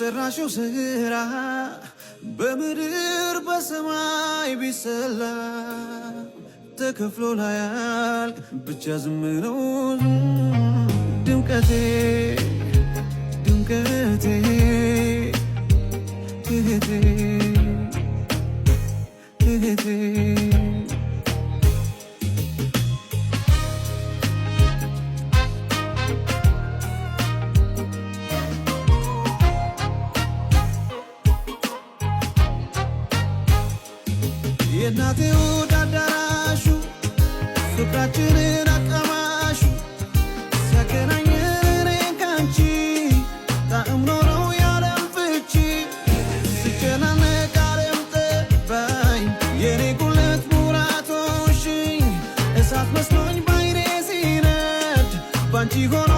የሰራሽው ስራ በምድር በሰማይ ቢሰላ ተከፍሎ ላያልቅ ብቻ ዝም ነው ድምቀቴ ድምቀቴ እህቴ እህቴ። የእናቴ ውድ አዳራሹ ፍቅራችንን አቀማሹ ሲያገናኘን እኔን ካንቺ ጣዕም ኖረው ያለም ፍቺ ስጨናነቅ ዓለም ጠባኝ የኔ ጉለት ሙራቶሽኝ እሳት መስሎኝ ባይኔ ሲነድ ባንቺ ሆኖ